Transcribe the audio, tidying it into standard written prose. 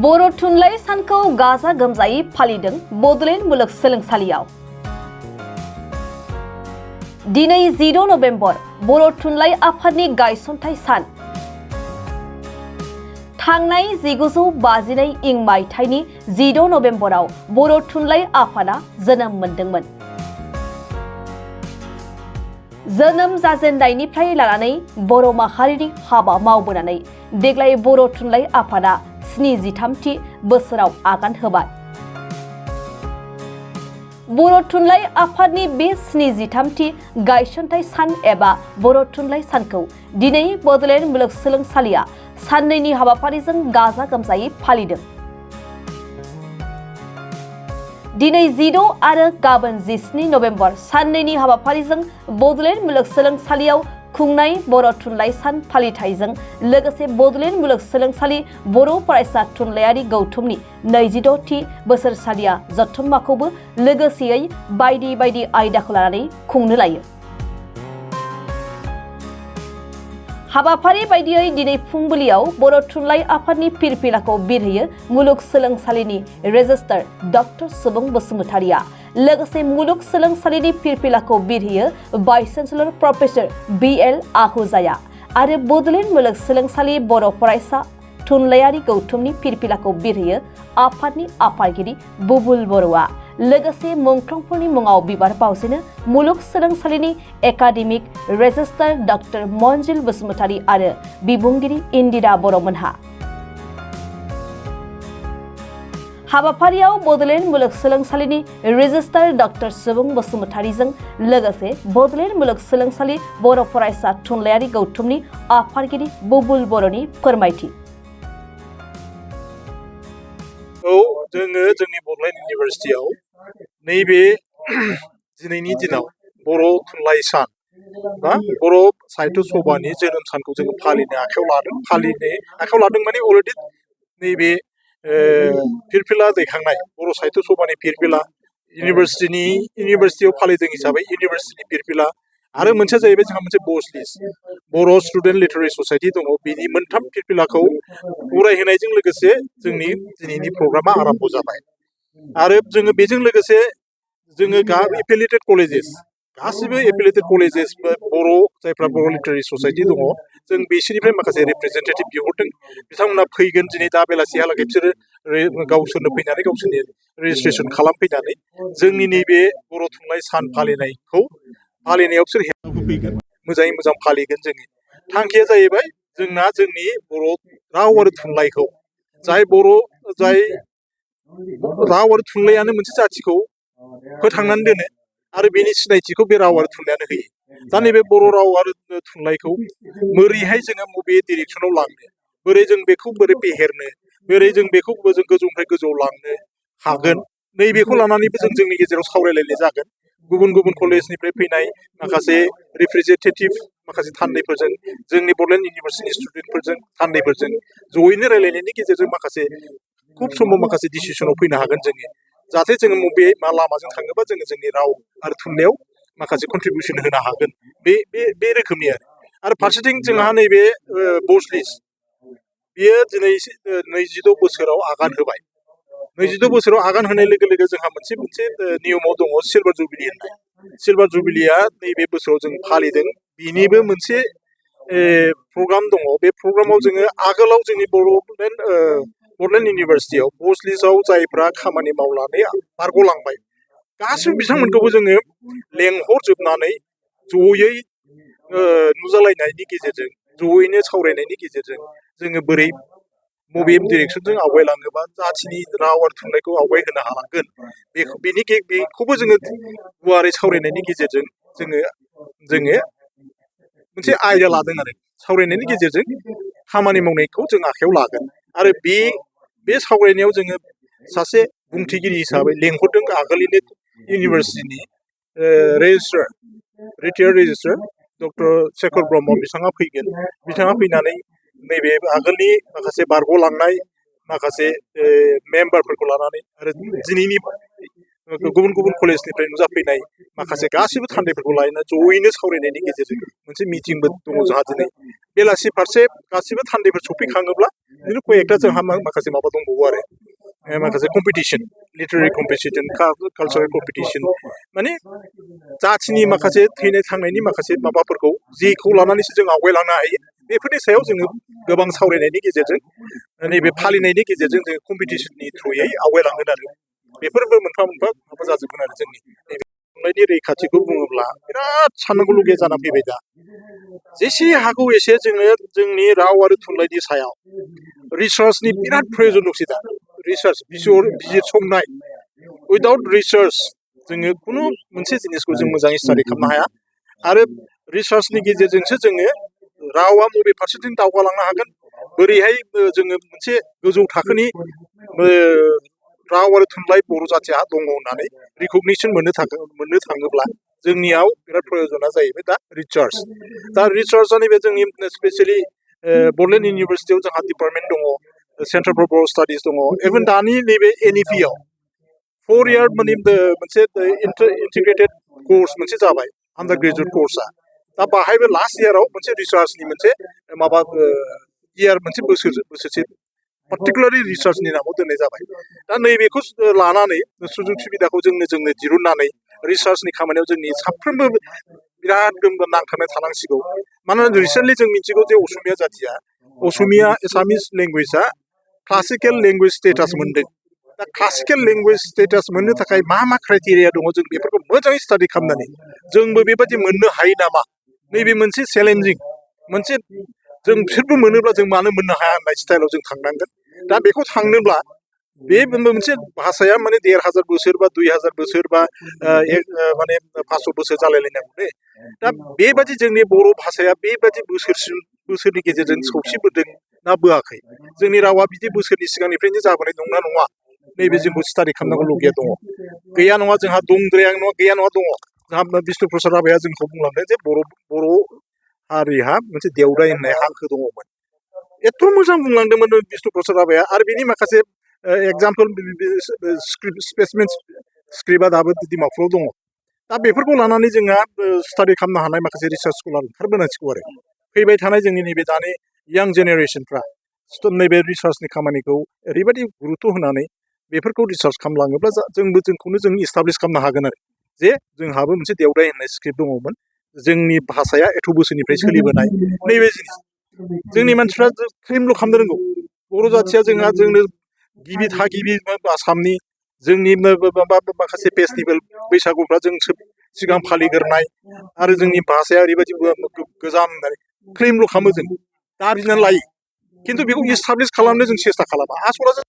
बर' थुनलाइ सानखौ गाजा गोमजायै फालिदों बड'लेण्ड मुलुगसोलोंसालियाव। दिनै 10 नभेम्बर बर' थुनलाइ आफादनि गायसनथाइ सान। थांनाय 1952 इं मायथाइनि 10 नभेम्बराव बर' थुनलाइ आफादा जोनोम मोनदोंमोन। जोनोम जाजेननायनिफ्राय लानानै बर' माहारिनि हाबा मावबोनानै देग्लाय बर' थुनलाइ आफादा 73थि बोसोराव आगान होबाय। बर' थुनलाइ आफादनि बे 73थि गायसनथाइ सान एबा बर' थुनलाइ सानखौ दिनै बड'लेण्ड मुलुगसोलोंसालिया साननैनि हाबाफारिजों गाजा गोमजायै फालिदों। दिनै 10 आरो गाबोन 17 नभेम्बर साननैनि हाबाफारिजों बड'लेण्ड मुलुगसोलोंसालियाव खुंनाय बर' थुनलाइ सान फालिथायजों लोगोसे बड'लेण्ड मुलुगसोलोंसालि बर' फरायसा थुनलाइयारि गौथुमनि 26थि बोसोरसालिया जथुम्माखौबो लोगोसेयै बायदि बायदि आयदाखौ लानानै खुंनो लायो। हाबाफारि बायदियै दिनै फुंबिलियाव बर' थुनलाइ आफादनि फिरफिलाखौ बिरहोयो मुलुगसोलोंसालिनि रेजिस्ट्रार डक्टर सुबुं बसुमतारिया। लोगोसे मुलुगसोलोंसालिनि फिरफिलाखौ बिरहोयो भाइस चेन्सेलर प्रफेसर बड'ल आहूजाया आरो बड'लेण्ड मुलुगसोलोंसालि बर' फरायसा थुनलाइयारि गौथुमनि फिरफिलाखौ बिरहोयो आफादनि आफादगिरि बड'ल बर'आ। लोगोसे मुंख्लंफोरनि मुङाव बिबार बावजेनो मुलुगसोलोंसालिनि एकाडेमिक रेजिस्ट्रार डक्टर मन्जिल बसुमतारि आरो बिबुंगिरि इन्दिरा बर'मोनहा। हाबाफारियाव बड'लेण्ड मुलुगसोलोंसालिनि रेजिस्ट्रार डक्टर सुबुं बसुमतारिजों लोगोसे बड'लेण्ड मुलुगसोलोंसालि बर' फरायसा थुनलाइयारि गौथुमनि आफादगिरि बड'ल बर'नि फोरमायथि। जोङो जोंनि बड'लेण्ड इउनिभारसिटियाव नैबे दिनैनि दिनाव बर' थुनलाइ सान बा बर' साहित्य सभानि जोनोम सानखौ जोङो फालिनो आखायाव लादों माने अलरेडि नैबे फिरफिला दैखांनाय बर' साहित्य सभानि फिरफिला इउनिभारसिटियाव फालिदों हिसाबै इउनिभारसिटिनि फिरफिला आरो मोनसेया जाहैबाय जोंहा मोनसे बस लिस्ट बर' स्टुडेन्ट लिटारेरि ससाइटि दङ बेनि मोनथाम फिरफिलाखौ बरायहोनायजों लोगोसे जोंनि दिनैनि प्रग्रामा आरम्भ जाबाय। आरो जोङो बेजों लोगोसे जोङो एफिलिएटेड कलेजेस गासिबो एफिलिएटेड कलेजेस बर' जायफ्रा बर' लिटारेरि ससाइटि दङ जों बिसोरनिफ्राय माखासे रिप्रेजेन्टेटिभ बिहरदों बिथांमोना फैगोन दिनै दा बेलासिहालागै बिसोरो गावसोरनो फैनानै गावसोरनि रेजिस्ट्रेसन खालामफैनानै जोंनि नैबे बर' थुनलाइ सान फालिनायाव बिसोर हेफाजाब होफैगोन मोजाङै मोजां फालिगोन। जोंनि थांखिया जाहैबाय जोंना जोंनि बर' राव आरो थुनलाइखौ जाय राव आरो थुनलाइयानो मोनसे जाथिखौ फोथांनानै दोनो आरो बेनि सिनायथिखौ बे राव आरो थुनलाइयानो होयो। दा नैबे बर' राव आरो थुनलाइखौ बोरैहाय जोङो बबे डिरेक्सनाव लांनो बोरै जों बेखौ बोरै फेहेरनो बोरै जों बेखौ जों गोजौनिफ्राय गोजौआव लांनो हागोन नैबेखौ लानानैबो जों जोंनि गेजेराव सावरायलायनाय जागोन। गुबुन गुबुन कलेजनिफ्राय फैनाय माखासे रिप्रेजेन्टेटिभ माखासे थान्दैफोरजों जोंनि बड'लेण्ड इउनिभारसिटिनि स्टुडेन्टफोरजों थान्दैफोरजों जयैनो रायलायनायनि गेजेरजों माखासे खुब समाव माखासे डिसिसनाव फैनो हागोन जोङो जाहाथे जोङो बबे लामाजों थाङोबा जोङो जोंनि राव आरो थुनलाइयाव माखासे कन्ट्रिबिउसन होनो हागोन बे रोखोमनि आरो फारसेथिं जोंहा नैबे बस लिस्ट बियो दिनै 26 बोसोराव आगान होबाय। 26 बोसोराव आगान होनाय लोगो लोगो जोंहा मोनसे नियमाव दङ सिलभार जुबिलि होननाय। सिलभार जुबिलिया नैबे बोसोराव जों फालिदों बिनिबो मोनसे प्रग्राम दङ। बे प्रग्रामाव जोङो आगोलाव जोंनि बड'लेण्ड इउनिभारसिटियाव बस लिस्टआव जायफ्रा खामानि मावनानै बारग'लांबाय गासिबो बिथांमोनखौबो जोङो लेंहरजोबनानै जयै नुजालायनायनि गेजेरजों जयैनो सावरायनायनि गेजेरजों जोङो बोरै बबे डिरेक्सनजों आवगायलाङोबा जाथिनि राव आरो थुनलाइखौ आवगायहोनो हालांगोन बेखौबो जोङो गुवारै सावरायनायनि गेजेरजों जोङो मोनसे आयदा लादों आरो सावरायनायनि गेजेरजों खामानि मावनायखौ जों आखायाव लागोन। आरो बे सावरायनायाव जोङो सासे बुंथिगिरि हिसाबै लेंहरदों आगोलनिनो इउनिभारसिटिनि रिटायार्ड रेजिस्ट्रार डक्टर शेखर ब्रह्म बिथाङा फैगोन। बिथाङा फैनानै नैबे आगोलनि माखासे बारग'लांनाय माखासे मेम्बारफोरखौ लानानै आरो दिनैनि गुबुन गुबुन कलेजनिफ्राय नुजाफैनाय माखासे गासिबो थान्दैफोरखौ लानानै जयैनो सावरायनायनि गेजेरजों मोनसे मिटिंबो दङ जोंहा दिनै बेलासि फारसे गासिबो थान्दैफोर सफैखाङोब्ला बिदिनो कयेकटा जोंहा माखासे माबा दंबावो आरो माखासे competition literary competition cultural competition माने जाथिनि माखासे थैनाय थांनायनि माखासे माबाफोरखौ जेखौ लानानैसो जों आवगायलांनो हायो बेफोरनि सायाव जोङो गोबां सावरायनायनि गेजेरजों नैबे फालिनायनि गेजेरजों जोङो कम्पिटिसननि थ्रुयै आवगायलांगोन आरो बेफोरबो मोनफा मोनफा माबा जाजोबगोन आरो जोंनि नैबे थुनलाइनि रैखाथिखौ बुङोब्ला बिराद साननांगौलगिया जानानै फैबाय दा जेसे हागौ एसे जोङो जोंनि राव आरो थुनलाइनि सायाव रिसार्चनि बिराद प्रयोजन दंसै दा रिसार्च बिजिरसंनाय उइदाउट रिसार्च जोङो खुनु मोनसे जिनिसखौ जों मोजाङै स्टाडि खालामनो हाया आरो रिसार्चनि गेजेरजोंसो जोङो रावा बबे फारसेथिं दावगालांनो हागोन बोरैहाय जोङो मोनसे गोजौ थाखोनि राव आरो थुनलाइ बर' जाथिया दङ होननानै रिकगनिसन मोननो थाङोब्ला जोंनियाव बिराद प्रयजना जाहैबाय दा रिसार्चआ नैबे जोंनि स्पेसियेलि बड'लेण्ड इउनिभारसिटियाव जोंहा डिपार्टमेन्ट दङ सेन्टार फर बर' स्टाडिज दङ इभेन दानि नैबे एनइपिआव 4 इयार माने मोनसे इन्टिग्रेटेड कर्स मोनसे जाबाय आन्डार ग्रेजुवेट कर्सआ दा बाहायबो लास्ट इयाराव मोनसे रिसार्चनि मोनसे माबा इयार मोनसे बोसोरसे पार्टिकुलारलि रिसार्चनि नामाव दोननाय जाबाय दा नैबेखौ लानानै सुजुग सुबिदाखौ जोंनो दिरुननानै रिसार्चनि खामानियाव जोंनि साफ्रोमबो बिराद नांथाबनाय थानांसिगौ मानोना रिसेन्टलि जों मिथिगौ जे असमिया जाथिया असमिया एसामिस लेंगुवेजआ क्लासिकेल लेंगुवेज स्टेटास मोनदों दा क्लासिकेल लेंगुवेज स्टेटास मोननो थाखाय मा क्राइटेरिया दङ जों बेफोरखौ मोजाङै स्टाडि खालामनानै जोंबो बेबायदि मोननो हायो नामा नैबे मोनसे चेलेन्जिं मोनसे जों बिसोरबो मोनोब्ला जों मानो मोननो हाया होननाय स्टाइलाव जों थांनांगोन दा बेखौ थांनोब्ला बे मोनसे भाषाया माने 1500 बोसोर बा 2000 बोसोर बा माने 500 बोसोर जालायलायनांगौ दा बेबादि जोंनि बर' भाषाया बेबादि बोसोरनि गेजेरजों सौसिबोदों ना बोआखै जोंनि रावा बिदि बोसोरनि सिगांनिफ्रायनो जाबोनाय दंना नङा नैबे जोंखौ स्टाडि खालामनांगौ लगिया दङ गैया नङा जोंहा दंद्राया नङा गैया नङा दङ जोंहा बिष्णु प्रसाद राभाया जोंखौ बुंलांदों जे बर' हारिहा मोनसे देवदाय होननाय हांखो दङमोन एथ' मोजां बुंलांदोंमोन बिष्णु प्रसाद राभाया आरो बेनि माखासे एगजाम्पल स्पेसिमेन स्क्रिप्टआ दाबो डिमापुराव दङ दा बेफोरखौ लानानै जोंहा स्टाडि खालामनो हानाय माखासे रिसार्च स्कलार ओंखारबोनांसिगौ आरो फैबाय थानाय जोंनि नैबे दानि यां जेनेरेसनफ्रा नैबे रिसार्चनि खामानिखौ ओरैबायदि गुरुत्व होनानै बेफोरखौ रिसार्च खालामलाङोब्ला जोंखौनो जों इस्टाब्लिस खालामनो हागोन आरो जे जोंहाबो मोनसे देवदाय होननाय स्क्रिप्ट दङमोन जोंनि भाषाया एथ' बोसोरनिफ्राय सोलिबोनाय नैबे जिनिस जोंनि मानसिफ्रा क्लेमल' खालामनो रोंगौ बर' जाथिया जोंनो गिबि थागिबि आसामनि जोंनि माखासे फेस्टिभेल बैसागुफ्रा जों सिगां फालिग्रोनाय आरो जोंनि भाषाया ओरैबायदि गोजाम होननानै क्लेमल' खालामो जों दाबिनानै लायो खिन्थु बेखौ इस्टाब्लिस खालामनो जों सेस्था खालामा आसला